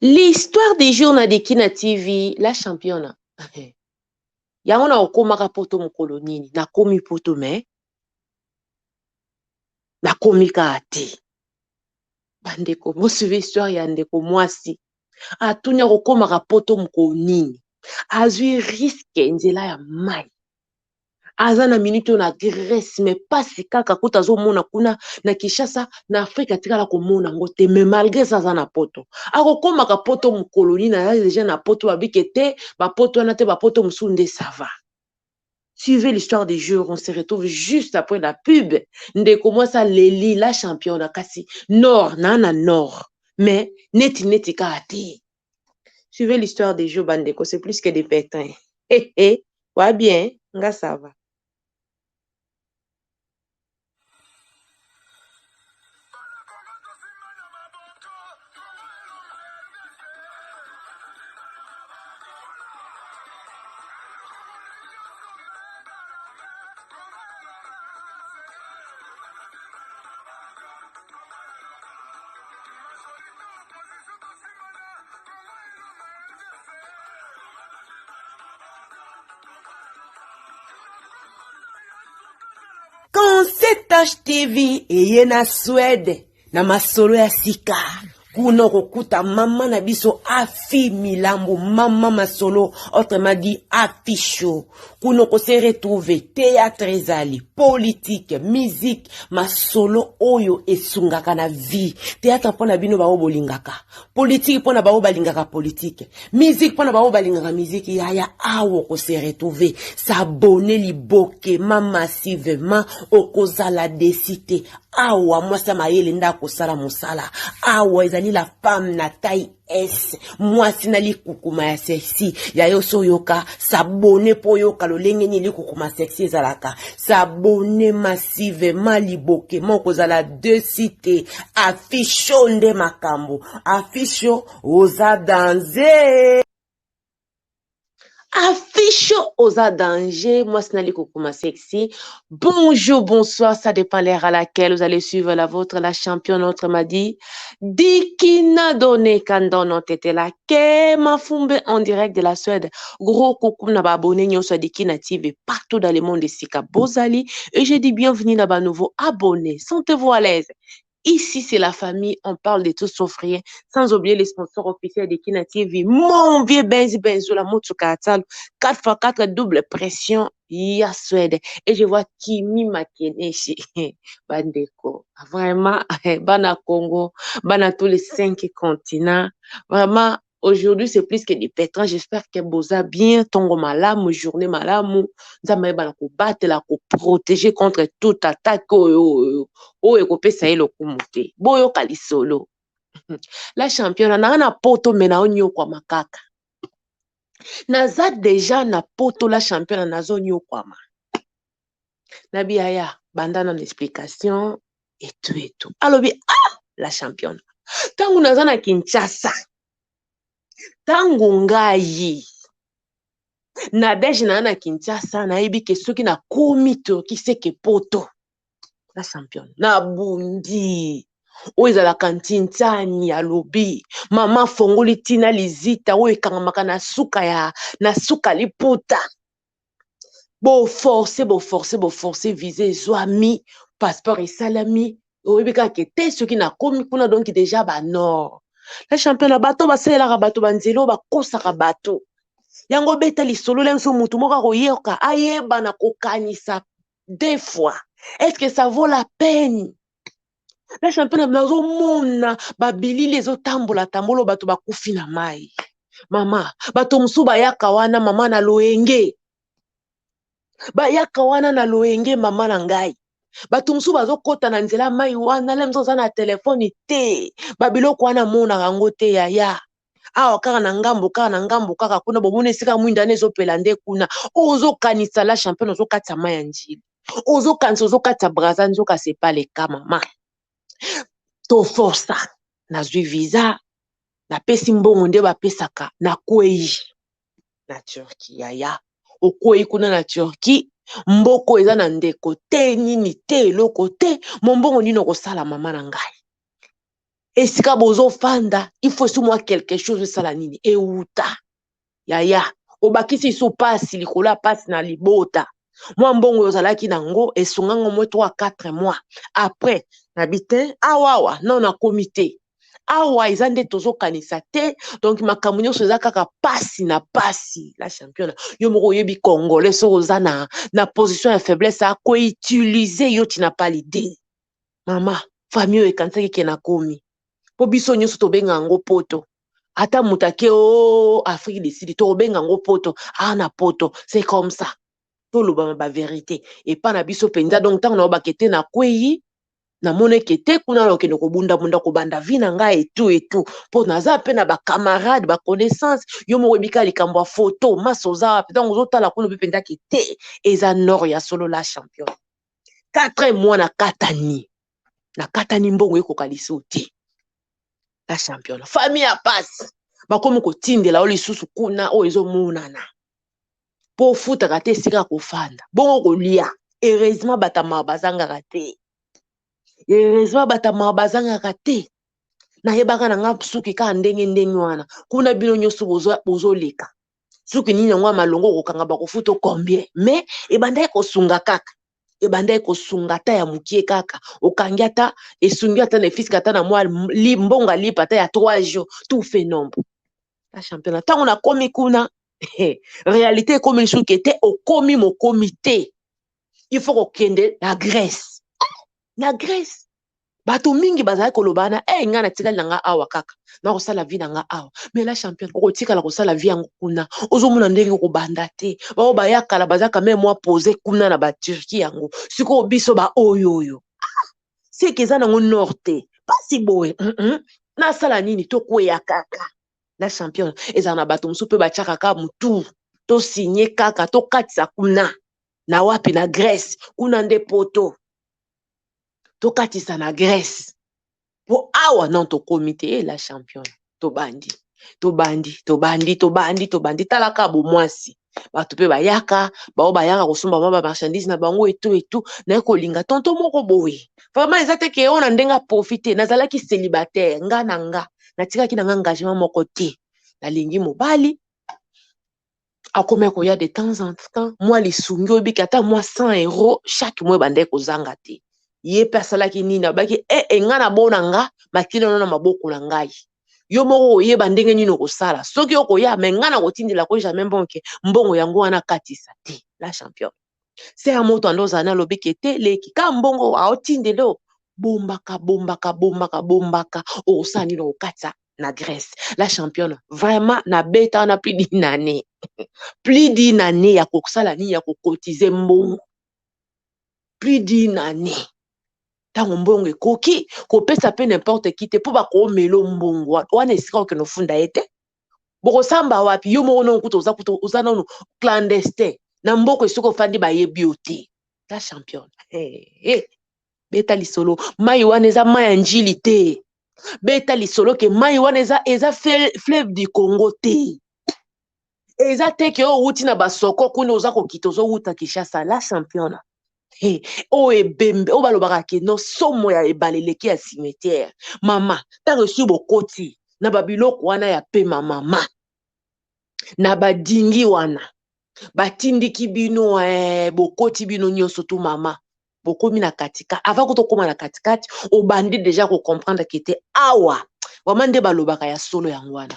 L'histoire du jour na Dikina TV, la championne. Yango na okomaka poto mokolo nini? Nakomi poto mais nakomi kaka te. Bandeko, bosuivi histoire ya ndeko mwasi. Atuni akokomaka poto mokolo nini? Azwi risque nzela ya mai. Aza na minute oyo na Grèce mais pasi kaka kuta azomona kuna na Kinshasa na Afrique atikala komona yango te mais malgré ça aza na poto. Akokomaka poto mokolo nini? Aza deja na poto babike te bapoto wana te bapoto mosusu nde ça va. Suivez l'histoire du jour, on se retrouve juste après la pub. Ndeko mwasi aleli la championne kasi nord na na nord mais neti neti kaka te. Suivez l'histoire du jour bandeko, c'est plus que des pétins. Hey, hey. Wa bien, nga ça va. Concept TV eye na Suède na masolo ya sika kuna okokuta mama na biso Afi Milambo, mama masolo, autrement dit Afi Show. Kuna okose retrouver théâtre ezali, politique, musique, masolo oyo esungaka na vie. Théâtre mpo na bino baoyo bolingaka, politique mpo na baoyo balingaka politique, musique mpo na baoyo balingaka musique. Yaya awa okose retrouver, s'abonner liboke mama massivement, okozala desi te. Awa mwasi ya mayele nde akosala mosala. Awa ezali la femme na taille S, mwasi na likukuma ya sexy. Ya yo so yoka s'abonner po yoka lolenge nini likukuma sexy ezalaka. S'abonner massivement liboke moko ozala desi te. Affiche nde makambo, affiche oza danger. Affiche oza danger, moi c'est Nali Kokuma sexy. Bonjour, bonsoir, ça dépend l'heure à laquelle vous allez suivre la vôtre, la championne, notre m'a dit. Dikina donné kando tete la ke mafumbe en direct de la Suède. Gros coucou na ba abonné nyonso Dikina TV partout dans le monde esika bozali. Et je dis bienvenue na ba nouveau abonnés. Sentez-vous à l'aise. Ici, c'est la famille, on parle de tout sauf rien, sans oublier les sponsors officiels de Kina TV. Mon vieux Benzi Benzo, la moto Katal, 4x4 double pression, ya Suède. Et je vois Kimi Makeneshi, Bandeko. Vraiment, Bana Congo, Bana tous les 5 continents. Vraiment, aujourd'hui, c'est plus que des pétrins. J'espère que boza bien, tongo malamu, journée malamu. Nzambe bana ko battre la ko protéger contre toute attaque oyo oyo ekopesa ye lokumu te. Boyoka lisolo. La championne na na poto me na onyokwama kaka. Naza déjà na poto la championne nazo nyokwama. Na biaya banda na explication et tout et tout. Alobi ah la championne. Tangu naza na Kinshasa. Tangu ngai na Belge na na Kinshasa nayebi ke soki na komi Turquie c'est que poto. La championne na bundi oyo ezalaka ntintsani alobi mama fongoli tina lizita oyo ekangamaka na suka ya na suka liputa. Bo forcer bo forcer bo forcer visa ezwami passeport esalami oyebi kaka te soki nakomi kuna donc déjà ba nord. La championne bato basalelaka bato banzela oyo bakosaka bato yango beta lisolo la nso mutu moko akoyoka ayeba na kokanisa deux fois. Est-ce que ça vaut la peine? La championne nazomona babilili ezotambola tambola bato bakufi na mai. Mama, bato mosusu bayaka wana mama na loyenge. Bayaka wana na loyenge mama na ngai. Bato mosusu bazokota na nzela mai wana, le mosusu aza na telefone te. Babiloko wana amonaka yango te yaya. Awa kaka na ngambo, kaka na ngambo, kaka kuna bomoni esika mwinda wana ezopela nde kuna. Ozokanisa la championne ozokatisa mai ya Njili. Ozokanisa ozokatisa Brazza nzoka c'est pas le cas mama. To força nazwi visa, napesi mbongo nde bapesaka, nakwei na Turquie yaya. Okwei kuna na Turquie, mboko eza na ndeko te nini te eloko te, mombongo nini okosala mama na ngai. Esika bozofanda, il faut esi mwa quelque chose esala nini, ewuta. Yaya, obakisi lisusu pasi likolo ya pasi na libota. Mwa mbongo oyo ozalaki nango esunganga mwa 3 4 mois. Après nabi te, awa awa non, nakomi te. Awa eza nde tozokanisa te, donc makambo nyonso eza kaka pasi na pasi. La championne, yo moko oyebi congolais, soki oza na position ya faiblesse, akoutiliser yo, tu n'as pas l'idée. Mama, famille oyo ekanisaki ke nakomi, mpo biso nyonso tobenga yango poto. Ata moto ake o Afrique du Sud, tokobenga yango poto. Aa na poto, c'est comme ça, tolobama bavérité epa na biso mpenza. Donc ntango naobaka te, nakwei, namoneke te kuna, nakokende kobundabunda, kobanda vie na ngai etu etu, mpo naza mpe na bacamarade, baconnaissance. Yo moko oyebika likambo ya foto masa oza wapi. Ntango ozotala kuna, obi mpenzaki te, eza nord ya solo. La champion, 4 mois nakatani, nakatani, mbongo ekoka liso te. La championne, famille ya pasi, bakomi kotindela yo lisusu kuna oyo ezomonana, mpo ofutaka te esika ya kofanda, bongo kolia. Heureusement bato bazangaka te, heureusement bato bazangaka te. Nayebaka na nga suki kaka ndenge ndenge wana kuna, bino nyonso bozoleka suki nini yango ya malongo, okokanga bakofuta combien? Mais ebandaki kosunga kaka, ebandaki kosunga ata ya mokie kaka, okangi ata esungi ata na efiske, ata na mwa mbongo alipa ata ya 3 jours, tout fait nombre. La championnat, ntango nakomi kuna, réalité ekomi lisusu te, okomi mokomi te, il faut kokende na Grèce. Na Grèce, bato mingi bazali koloba wana e, ngai natikali na nga awa kaka, nakosala vie na nga awa. Mais la championne, okotikala kosala vie yango kuna, ozomona ndenge okobanda te. Bao baya kala baza quand même mwa pose kuna na baturquie yango. Sikoyo biso baoyo oyo seke eza nango nord te, mpasi boye. Nasala nini? Tokweya kaka. La championne, ezala na bato mosusu mpe batiaka kaka motu, tosinye kaka, tokatisa kuna na wapi, na Grèce kuna nde poto, tokatisa na Grèce, mpo awa non, tokomi te. E la championne, tobandi, tobandi, tobandi, tobandi, tobandi. Talaka bomwasi, bato mpe bayaka, bao bayaka kosomba mwa bamarchandise na bango etu etu. Naye kolinga tonto moko boye, vraiment eza te ke oyo na ndenge aprofite. Nazalaki célibataire, nga na nga natikaki na nga engagement moko te. Nalingi mobali, akomi koya de temps en temps, mwa lisungi, oyebiki ata mwa 100 € chaque mois ebandaki kozanga te. Ye mpe asalaki nini? Abaki e e, nga na bona nga makili wana na maboko na ngai, yo moko oyeba ndenge nini okosala soki okoya, mais nga na kotindela ko jamais mbonke mbongo yango wana akatisa te. La championne, se ya moto ando ozala nalobiki ete leki ka mbongo aotindela o, bombaka, bombaka, bombaka, bombaka, okosala nini? Okokatisa na Grèce. La championne, vraiment nabeta wana plus d'une année, plus d'une année ya kosala nini, ya kokotize mbongo, plus d'une année. Ntango mbongo ekoki, kopesa mpe n'importe qui te, mpo bakomela mbongo wana esika okende ofunda ye te, bokosamba wapi? Yo moko nano kuta oza kuta oza nano clandestin na mboka, esika ofandi bayebi yo te. La championne, hey, hey. Beta lisolo, mai wana eza mai ya njili te. Beta lisolo ke mai wana eza fleuve du Congo te, eza te ke oyo owuti na basoko kuna, oza kokita, ozowuta Kinshasa. La championne, hey, oyo ebembe oyo balobaka ke no somo ya ebale eleki ya cimetière. Mama, ntango esi bokoti na babiloko wana ya pema, mama, na badingi wana batindiki bino, bokoti bino nyonso tu, mama, bokomi na katika. Avant ko tokóma na katikati, obandi déjà kocomprendre ke te, awa vraiment nde balobaka ya solo yango wana,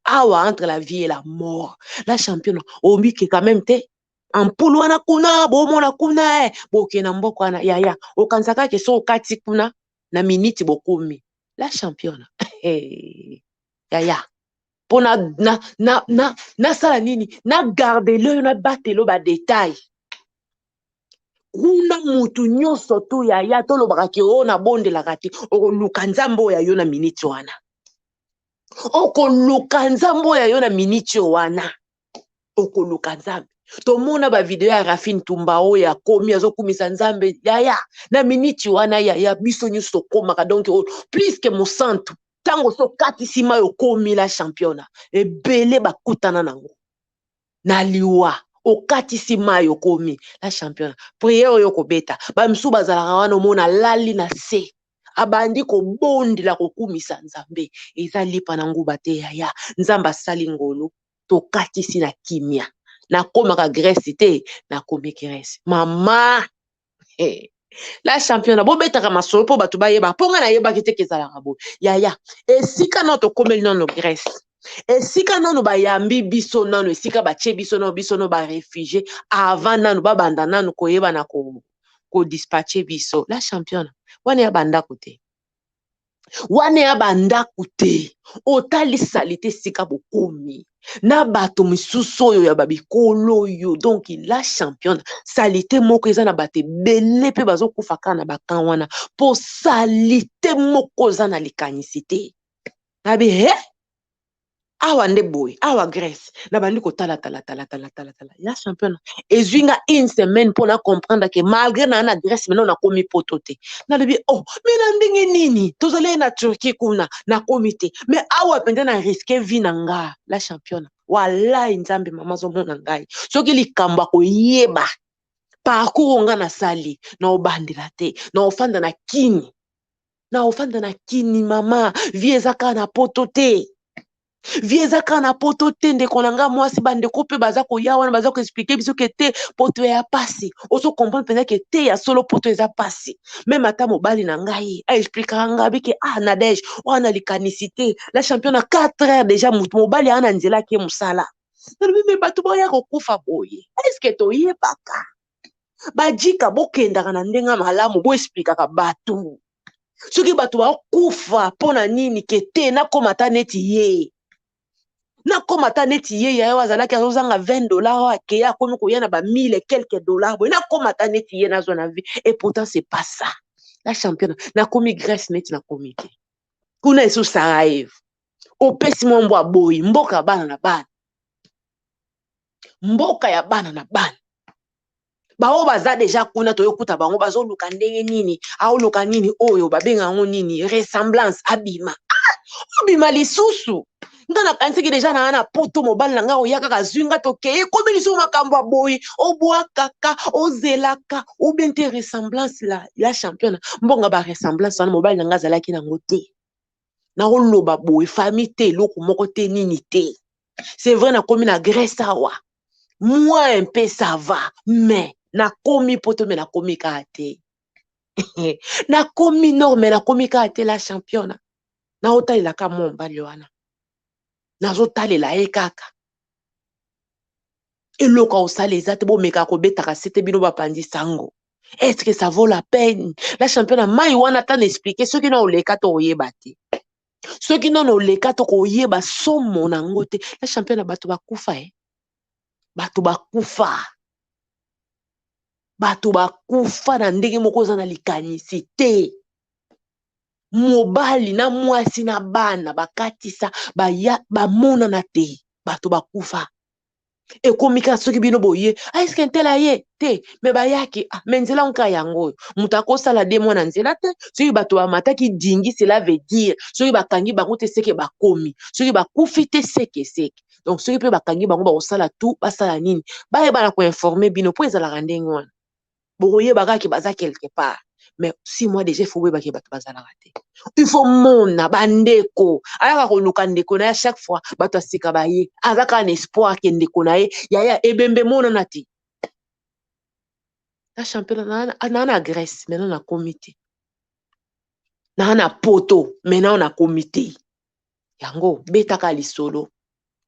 awa entre la vie et la mort. La championne, obike quand même te ampulu wana kuna, bomona kuna, bokende na mboka wana. Yaya, okanisaka ke so okati kuna na miniti bokomi. La championne, hey, yaya, mpo na, na, na, nasala nini, nagardele oyo, nabatela badetail kuna. Mutu nyonso tu, yaya, tolobaka ke oyo nabondelaka te, okoluka Nzambe oyo ya yo na miniti wana, okoluka Nzambe oyo ya yo na miniti oyo wana, okoluka Nzambe. Tomona bavideo ya Rafine Tumba oyo akomi azokumisa Nzambe. Yaya, na miniti wana, yaya, biso nyonso tokomaka donc plus que mosantu. Ntango so okatisi mai, okomi. La championne, ebele bakutana nango na liwa. Okatisi mai, okomi. La championne, prière oyo okobeta, bamisusu bazalaka wana, omona alali na se. Abandi kobondela kokumisa Nzambe. Eza lipa na nguba te yaya. Nzambe asali ngolu, tokatisi na kimia. Nakomaka Grèce te, nakomi Grèce. Mama, hey. La championnat bobetaka masolo mpo bato bayeba mpo ngai nayebaki te kezalaka boye yaya. Esika nano tokomeli nano Grèce, esika nano bayambi biso nano, esika batie biso nano, biso nano baréfugiés, avant nano babanda nano koyeba na kodispatcher biso. La championne, wana ya bandako te, wana ya bandako te. Otali saleté esika bokomi na bato misusu oyo ya babikolo oyo. Donc la championne, saleté moko eza na bato ebele mpe bazokufa kaka na bacamp wana, mpo saleté moko eza na likanisi te. Nabi he awa nde boye, awa Grèce. Nabandi kotala tala tala tala tala tala. Ya championne, ezwi nga une semaine mpo na comprendre ke malgré naa na Grèce, maintenant nakomi poto te. Nalobi: "Oh, mais na ndenge nini tozali na Turquie kuna, nakomi te, mais awa mpenza na risque vie na nga?" La championne, walai, Nzambe mama azomona ngai. Soki likambo akoyeba parcours nga nasali, na obandela te, na ofanda na kini, na ofanda na kini. Mama, vie eza kaka na poto te, vie eza kaka na poto te. Ndeko na nga mwasi, bandeko mpe baza koya wana, baza koexpliquer biso ke te, poto ya pasi. Ozo comprendre mpenza ke te, ya solo, poto eza pasi. Même ata mobali na ngai aexpliquaka nga bike: "Ah, Nadege, wana likanisi te." La championne, na 4 heures déjà motu mobali aa na nzela ake mosala. Nalobi: "Mais bato boya kokufa boye, est-ce toyebaka?" Bajika bokendaka na ndenge malamu, boexpliquaka bato soki bato bakufa mpo na nini. Ke te, nakóma ata neti ye, nakóma ata neti ye. Yaye oyo azalaki azozanga 20 $, oyo akeye akomi koya na ba mille quelque dollar boye, nakóma ata neti ye, nazwa na vie. Et pourtant c'est pas ça. La championne, nakomi Grèce neti nakomi te. Kuna esu Sarajevo, opesi mwa mbwa boyi, mboka ya bana na bana, mboka ya bana na bana. Baoyo baza déjà kuna, toyokuta bango bazoluka ndenge nini, aoluka nini oyo babenga yango nini, ressemblance, abima. Ah, obima lisusu. Nga nakanisaki déjà na nga na poto, mobali na nga oya kaka, azwi nga, tokeye. Ekomi lisusu makambo ya boye, obwakaka, ozelaka ou bien te ressemblance. La championne, mbongo baressemblance wana, mobali na nga azalaki nango te. Naoloba boye, famille te, eloko moko te, nini te. C'est vrai, nakomi na Grèce awa, moi un peu ça va, mais nakomi poto, mais nakomi kaka te. Nakomi nord, mais nakomi kaka te. La championne, naotalelaka mwa mobali wana, nazotalela ye kaka. Eloko akosala eza te. Bomekaka kobetaka se te, bino bapanzi sango. Est-ce que ça vaut la peine? La championne, mai wana ata na expliquer, soki na oleka to koyeba te, soki nano oleka to koyeba somo nango te. La championne, bato bakufa e, bato bakufa, bato bakufa na ndenge moko oza na likanisi te. Mobali na mwasi na bana bakatisa, baya bamonana te. Bato bakufa. Ekomi kaka soki bino boye: "Ah, est-ce ntela ye te?" Mais bayaki. Ah, mais nzela nka yango oyo, moto akosala de mwa na nzela te. Soki bato bamataki dingi, cela veut dire soki bakangi bango te, seke bakomi. Soki bakufi te, seke seke. Donc soki mpe bakangi bango, bakosala tu basala nini, bayeba na koinformer bino, mpo ezalaka ndenge wana. Bokoyeba kaka baza quelque part, mais 6 mois déjà, il faut boyebaki bato bazalaka te. Il faut mona bandeko, ayaka koluka ndeko na ye. Chaque fois bato ya sika baye, aza kaka na espoir ke ndeko na ye yaya ebembe monana te. Na championnat naa na Grèce, maintenant nakomi te. Naa na poto, maintenant nakomi te. Yango betaka lisolo,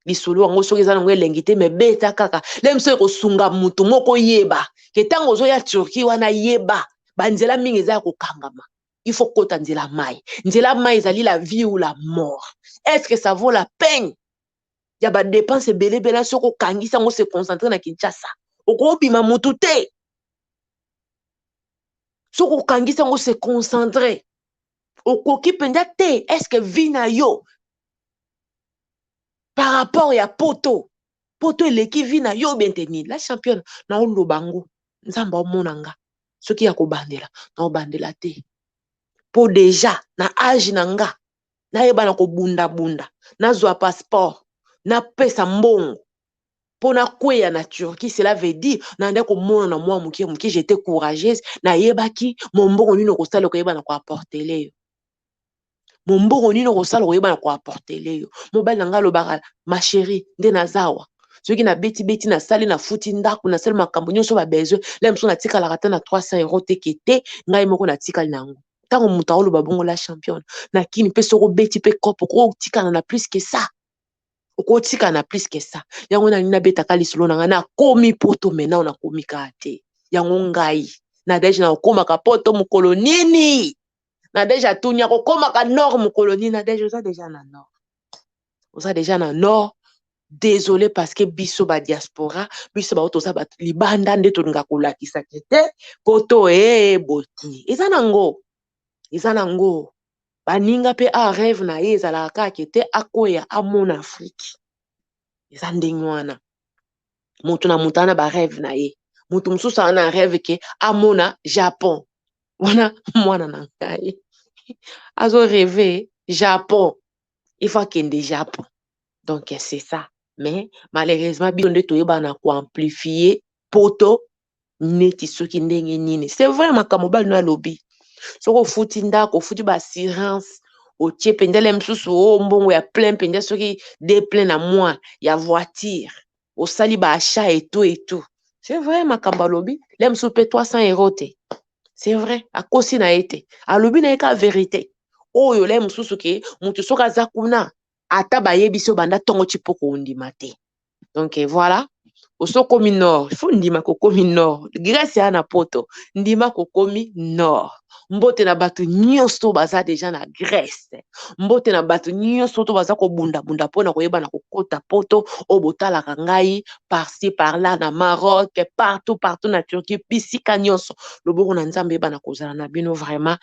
lisolo yango soki eza nango elengi te, mais beta kaka le mosu ekosunga mutu moko. Yeba ke ntango ozoya Turquie wana, yeba banzela mingi eza ya kokangama. Il faut kota nzela mai. Nzela mai ezali la vie ou la mort. Est ce que ça vaut la peine ya badépenses ebele ebele? Soki okangisi yango, se concentre na Kinshasa, okobima mutu te. Soki okangisi yango, se concentre, okoki mpenza te. Est ce que vie na yo par rapport ya poto, poto eleki vie na yo bien te nini? La championne, naoloba yango, Nzambe aomona nga. Soki ya kobandela, naobandela te, mpo déjà na âge na nga, nayeba na kobundabunda, nazwa passeport, napesa mbongo mpo nakweya na Turquie. Cela veut dire nande komona na mwa moke moke. J'étais courageuse, nayebaki mombongo nini okosala, koyeba na koapporter yo. Mombongo nini okosala okoyeba na koapportele yo. Mobali na ngai alobaka ma chérie nde naza awa. Soki nabeti-beti nasali nafuti ndako nasali makambo nyonso ba besoin la mosusu natikalaka ata na 300 euro te ke te ngai moko natikali na yango. Ntango moto akoloba bongo la championne na kini mpe soki obeti mpe kopo okotikala na plus que ça. Okotikala na plus que ça. Yango nalingi nabetaka lisolo na ngai nakomi poto maintenant nakomi kaka te. Yango ngai Nadège nakokomaka poto mokolo nini? Nadège atuni akokomaka nord mokolo nini? Nadège oza deja na nord. Oza deja na nord. Désolé parce que biso ba diaspora, biso ba toza ba libanda nde tolinga kolakisa ke te poto e boti. Eza nango. Eza nango. Baninga pe a rêve na ye ezalaka kaka ke te akoya amona Afrique. Eza ndenge wana. Moto na moto ana ba rêve na ye. Moto mosusu ana rêve ke amona Japon. Wana mwana na ngai. Azo rêver Japon. Il faut akende Japon. Donc c'est ça. Mais malheureusement biso nde toyebana ko amplifier poto neti soki ndenge nini. C'est vrai makambo mobali no alobi. Soki ofuti ndako, ofuti ba assurance, otie mpenza le mosusu o mbongo ya plein mpenza soki deux plein na mois ya voiture, osali ba achat et tout et tout. C'est vrai makambo alobi, le mosusu mpe 300 euros te. C'est vrai, akosi na ye te. Alobi na ye ka vérité. Oyo le mosusu ke moto soki aza kuna ata bayebisi yo banda ntongo ti poko ondima te. Donc voilà, osokomi nord, il faut ndima kokomi nord. Grèce ya na poto, ndima kokomi nord. Mbote na bato nyonso baza deja na Grèce. Mbote na bato nyonso to baza kobunda-bunda mpona koyeba na kokota poto oyo botalaka ngai par-ci par-là na Maroc, partout partout na Turquie, bisika nyonso. Loboko na Nzambe eyeba na kozala na bino vraiment.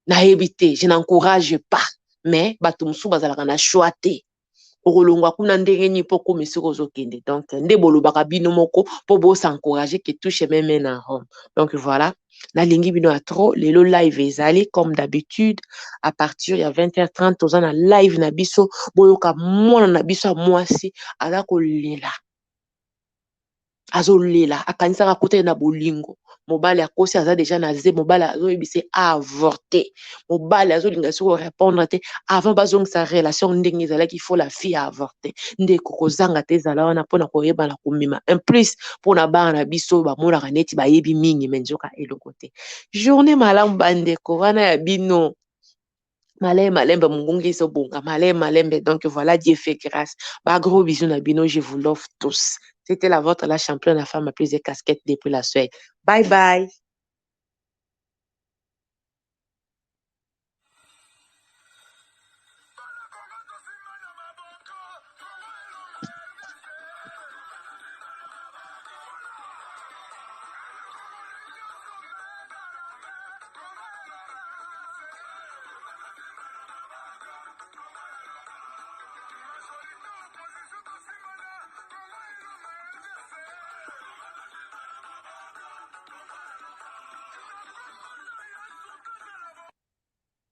Nayebi te, je n'encourage pas, mais bato mosusu bazalaka na choix te. Okolongwa kuna ndenge nini mpo okoma esika ozokende. Donc nde bolobaka bino moko mpo bos'encourager que tout chemin mène à Rome. Donc voilà, nalingi bino ya trop. Lelo live ezali comme d'habitude à partir ya 20h30 toza na live na biso. Boyoka mwana na biso ya mwasi aza kolela, azolela, akanisaka akotaki na bolingo. Mobali akosi aza deja na ze, mobali azoyebisa ye avorter. Mobali azolinga soki korépondre te avant bazongisa relation ndenge ezalaki, il faut la fille avorter. Ndeko kozanga te ezala wana mpona koyeba na komema un plus mpona bana na biso bamonaka neti bayebi mingi me nzoka eloko te. Journée malamu bandeko wana ya bino. Malembe malembe mongongi ezobonga malembe malembe. Donc voilà, Dieu fait grâce. Ba gros bisous na bino, je vous love tous. C'était la vôtre, la championne, la femme à plusieurs casquettes depuis la Suède. Bye bye.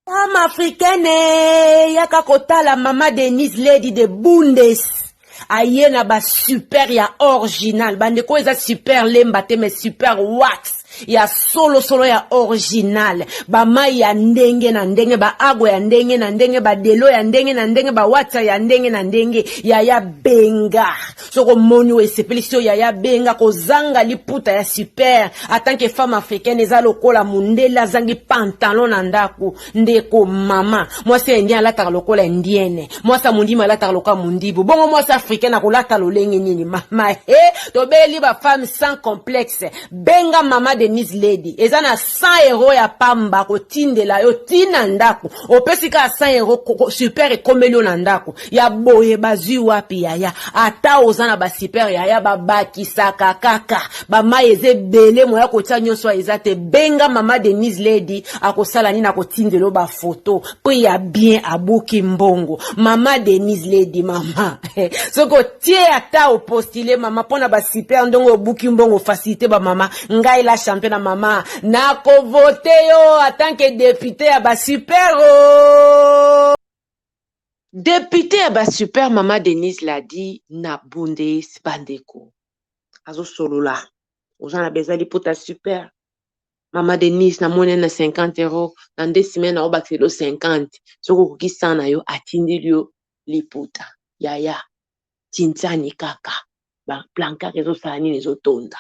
Femme africaine yaka kotala mama Denise Lady de Bundes aye na ba super ya original. Bandeko eza super lemba te mais super wax ya solo solo ya original. Ba mai ya ndenge na ndenge, ba ago ya ndenge na ndenge, ba delo ya ndenge na ndenge, ba watsa ya ndenge na ndenge. Yaya benga soko moni oyo esepelisi yo, yaya benga. Kozanga liputa ya super en tant que femme africaine eza lokola mundele azangi pantalon na ndako. Ndeko mama mwasi ya indien alataka lokola indienne, mwasi ya mondimi alataka lokola mondibu, bongo mwasi africaine akolata lolenge nini? Mama he, tobeli ba femme sans complexe. Benga mama Denise Lady, eza na 100 euro ya pamba kotindela yo tina ndako. Opesi kaka 100 euro super ekomeli yo na ndako. Ya boye bazwi wapi yaya? Ata oza na ba super yaya babakisaka kaka ba mai eza ebele, moya kotia nyonso eza te. Benga mama Denise Lady, akosala nini? Akotindela yo ba photo prix ya bien, abuki mbongo. Mama Denise Lady, mama soki otie ata opostile mama mpona ba super ndongo obuki mbongo, facilité ba mama. Ngai la champion na mama nakovote yo en tant que député ya ba super o. Député ya ba super, mama Denise Lady na Bundes. Bandeko azosolola, oza na besoin liputa super. Mama Denise, namoni na 50 euro na 2 semaines, naobakisela yo 50. Soki okoki 100 na yo, atindeli yo liputa. Yaya, tintiani kaka baplancard ezosala nini, ezotonda.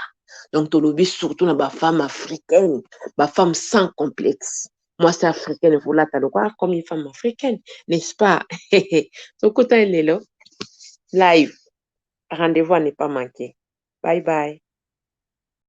Donc tolobi surtout na bafemme africaine, bafemme sans complexe. Mwasi africaine volata lokola comme une femme africaine, n'est-ce pas? Tokutani lelo live, rendez-vous à ne pas manquer. Bye bye.